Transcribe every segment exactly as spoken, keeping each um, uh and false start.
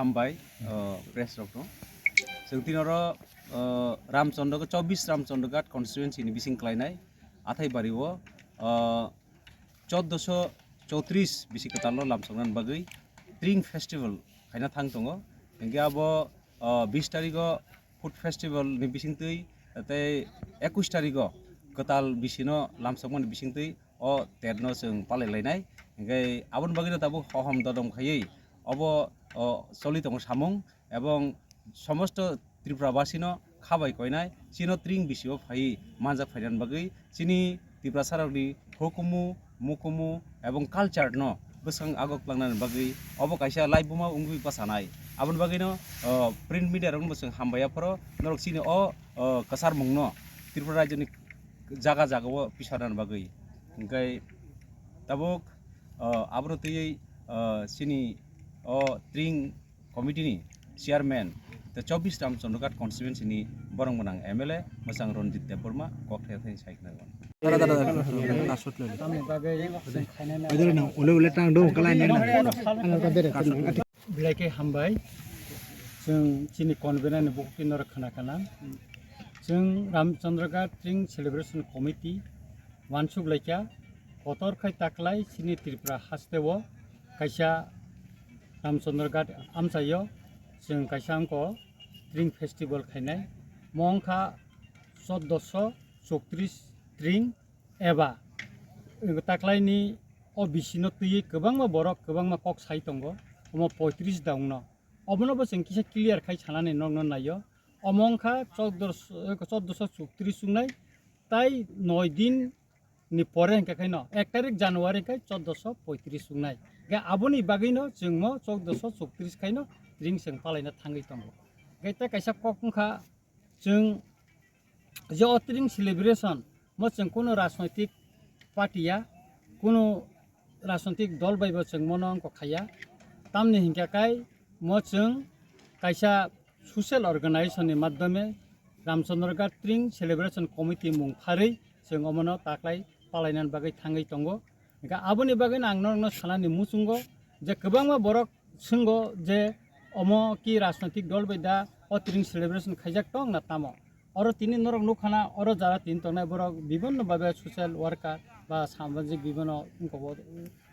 Hambai, uh, press rok no. Chwng tini oro, uh, Ramchandra, chobbish Ramchandra Ghat constituency ni bising klainai Athaibari o, uh, chauddosho chowtris bisi kwtal no lamsoknani bagwi Tring Festival khaina thang tongo. Hingke abo, uh, bis tarigo Food Festival ni bisingtwi tei ekush tarigo kwtal bisino lamsokmani bisingtwi o terno chwng palai lainai. Hingke aboni bagwino tabuk hohom dodom khaiwi obo, o, choli tongo samung, ebong somosto Tripura basino khabai koinai, chino Tring bisio phaiwi manjak phainani bagwi chini Tiprasarokni hukumu, mukumu ebong culture no bwskang agok langnani bagwi obo kaisa laibuma wngwi bwchanai. Aboni bagwino, o, print media rokno bo chwng hambai aphoro norok chini o, o, kwchar mungno Tripura rajyoni jaga jagao pisarnani bagwi. Hingke tabuk, o, abono twiwi, o, chini o Tring committee ni chairman tei chobbish Ramchandra Ghat constituency ni borok gwnang M L A mwchang Ranjit Debbarma kok thai thai sai khna. Dara, dara, dara. Tamni bagwi chwng khainai na. Ule ule tang do kalai nai na. Belai khe hambai. Chwng chini convener ni bukhuk twi norok khna kana. Chwng Ramchandra Ghat Tring Celebration Committee wansuk laikha. Kotor khai taklai chini Tripura hasteo kaisa Ramchandra Ghat amchaio chwng kaisa wngkha Tring Festival khainai. Mo wngkha chauddosho chowtris Tring eba taklaini o bisino twiwi kwbangma borok kwbangma kok sai tongo, omo poitris daungno. Obono bo chwng kisa clear khai sanani nokno naio. Omo wngkha chauddosho, chauddosho chowtris wngnai, tai noi din ni pore hingke khaino ek tarik January khe chauddosho poitris wngnai. Hingke aboni bagwino chwngmo chauddosho chowtris khaino Tring chwng palaina thangwi tongo. Hingke tei kaisa kok wngkha, chwng je o Tring celebration mo chwng kunu rajnoitik party ya, kunu rajnoitik dol bai bo chwng mono wngkha khaya. Tamni hingkha kai mo chwng kaisa social organization ni madhyome Ramchandra Ghat Tring Celebration Committee mung pharwi chwng omono taklai palainani bagwi thangwi tongo. Hingkha aboni bagwino ang norokno sanani muchungo je kwbangma borok swnggo je omo ki rajnoitik dol bai da o Tring celebration khaijak tong na tamo? Oro tini norok nukha na, oro jara tini tongnai borok bibinno babe social worker ba samajik bibinno wngkha bo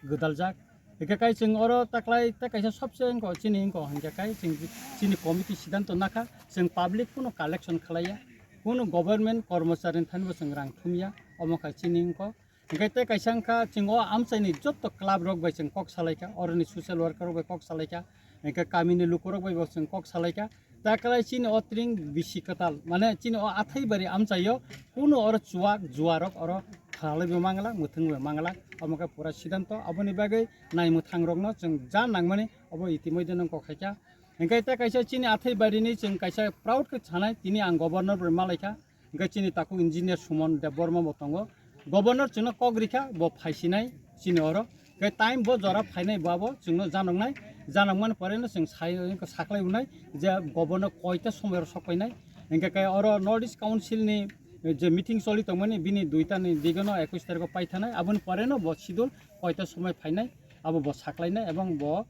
gwdaljak. Hingkhe kai chwng oro taklai ta kaisa sobse wngkha chini wngkha hingkhe kai chwng chini committee siddhanto nakha, chwng public kuno collection khlaiya, kuno government kormochari ni thani bo chwng rang thumya, omo kha chini wngkha. Hingkhe tei kaisa wngkha, chwng o amchaini jotto club rok bai chwng kok salaikha, oroni social worker rok bai kok salaikha, hingkhe kamini lukurok bai bo chwng kok salaikha. Taklai chini o Tring bisi kwtal, mane chini o Athaibari amchaio kuno oro chuwak juarok oro khalaibo mangala, mwthwngbo mangala, omo khe pura siddhanto. Aboni bagwi naimwthang rokno chwng ja nangmani obo itimoidhe nang kok khaikha. Hingkhe tei kaisa chini Athaibarini chwng kaisa proud khe sanai, tini ang governor bai malaikha. Hingkhe chini takhuk engineer Suman Debbarma bo tongo. Governor chwngno kok rikha, bo phaisinai chini oro. Hingkhe time bo jora phainai bo abo chwngno janoknai. Janokmani poreno chwng sai, saklai unai je governor koita somoyoro sokpainai. Hingkhe khe oro North East Council ni je meeting choli tongmani bini duita ni digono ekush tarikho paithanai. Aboni poreno bo schedule koita somoi phainai. Abo bo saklainai ebong bo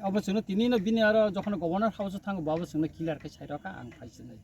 Obo chwngno tini no bini aro jokhon Governor House o thango, bo abo chwngno clear khe sai rwkha ang phai sinai.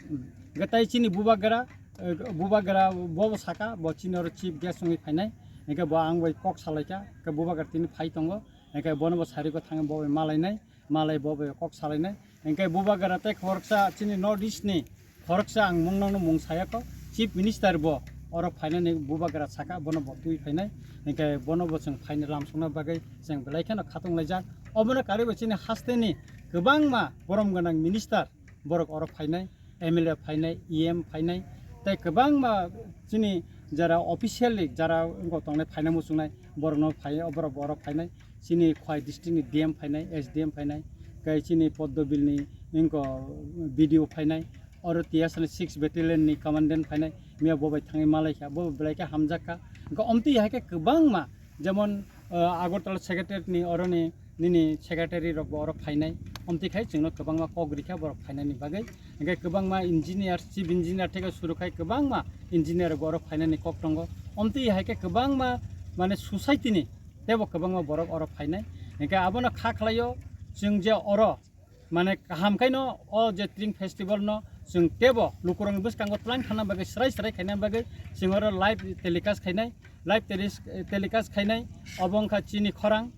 Hmm. Hingkhe tai chini Bubagra, eh, Bubagra bo bo saka, bo chini oro chief guest wngwi phainai. Hingkhe bo ang bai kok salaikha, hingkhe Bubagra tini phai tongo. Hingkhe bono bo sariko thangwi bo bai malainai, malai bo bai kok salainai. Hingkhe Bubagra tei khoroksa chini North East ni khoroksa ang mung nokno mung saya kho, Chief Minister bo oro phainani Bubagra saka, bono bo twi phainai, hingkhe bono bo chwng phainai lamsokna bagwi chwng belai kheno khatung laijak. Obono karwi bo chini hasteni kwbangma borom gwnang minister borok oro phainai, M L A phainai, E M phainai, tei kwbangma chini jara officially jara wngkha tongnai phaina muchungnai borokno phai, borok bo oro phainai, chini Khowai district ni D M phainai, S D M phainai, tei chini Poddobil ni wngkha B D O phainai, oro T S R ni six battalion ni commandant phainai, miya bo bai thangwi malaikha, bo belai khe hamjak kha. Hwnkhe omtwi hai khe kwbangma, jemon, ah, Agartala secretariat ni oroni nini secretary rok bo oro phainai, omtwi khai chwngno kwbangma kok rikha borok phainani bagwi. Hwnkhe kwbangma engineer, chief engineer theke suru khai kwbangma engineer rok bo oro phainani kok tongo. Omtwi hai khe kwbangma, mane, society ni teibo kwbangma borok oro phainai. Hingkhe abono kha khlaio, Chwng je oro mane kaham khaino o je Tring Festival no chwng tebo lukurokni bwskango twlang thangna bagwi, srai srai khaina bagwi chwng oro live telecast khainai, live telis-, telecast khainai. Obo wngkha chini khorang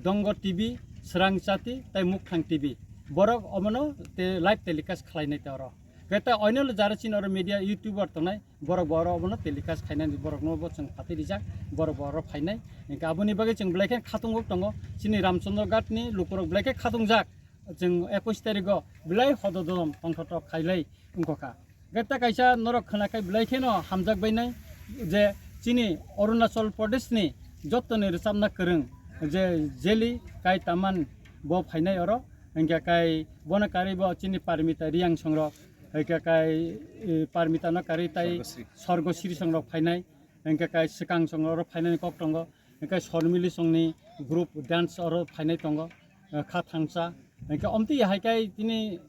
Dongo T V, Srang Chati tei Mukthang T V. Borok omono te live telecast khlainai te oro. Khe ta oino jara chini oro media YouTuber tongnai, borok bo oro obono telecast khainani borokno bo chwng phatwi rijak, borok bo oro phainai. Hingke aboni bagwi chwng belai khe khatung wk tongo, chini Ramchandra Ghat ni lukurok belai khe khatungjak, chwng ekush tarikgo belai hododom tongthotok khailai wngkha. Hingke ta kaisa norok khwnakhai belai kheno hamjak bainai je chini Arunachal Pradesh ni jottoni rwchapna kwrwng je Jeli Kai Taman bo phainai oro, hingke kai bono karwi bo chini Parmita Riang songrok, hingke kai, eh, Parmita no karwi tai Sorgosri. Sorgosri songrok phainai, hingke kai swkang songrok oro phainani kok tongo, hingke Sormili songni group dance oro phainai tongo, eh, kha thangsa, hingke omtwi hai kai tini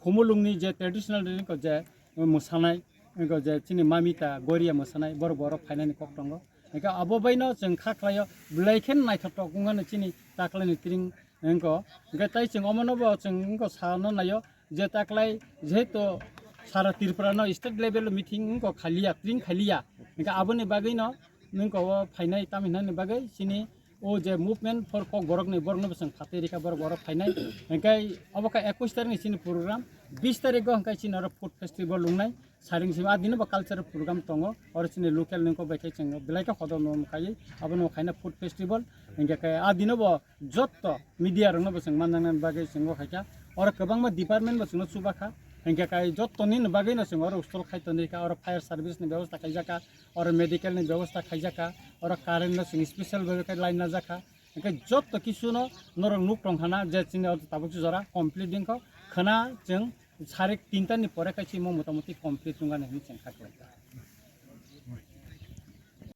Khumulungni je traditional ni ko je mwsanai, ko je chini Mamita Goria mwsanai, borok bo oro phainani kok tongo, hingke abo baino chwng kha khlaio belai khe naithotok wngmani chini taklaini Tring wngkha. Hingke tai chwng omono bo chwng wngkha sano naio je taklai jehetu sara Tripura no state level meeting wngkha khaliya, Tring khaliya. Hingke aboni bagwi no wngkha o phainai tamhinani bagwi chini o je movement for Kokborok ni borok no bwswng phatwi rikha borok borok phainai. Hingke obo kha ekush tarik ni chini program, bis tarik go hingke chini oro food festival wngnai. Saring simi a dino bo cultural program tongo, oro chini local nungko bai khe chwng belai khe hodom no kaiwi, abono khaina food festival, hingke khe a dino bo jotto media rokno bo chwng manjaknani bagwi chwng o khaikha, oro kwbangma department bo chwngno chubakha, hingke kai jottoni no bagwi no chwng oro stall khai toni kha, oro fire service ni bebosta khaijakha, oro medical ni bebosta khaijakha, oro current no chwng special bhabe khe line najakha, hingke jotto kisu no norok nuk tongkha na je chini oro tabuk jora complete wngkha, khwna chwng Sarik tinta ni pore kaisa imo motamoti complete wngani hinwi chwng kha khlaikha.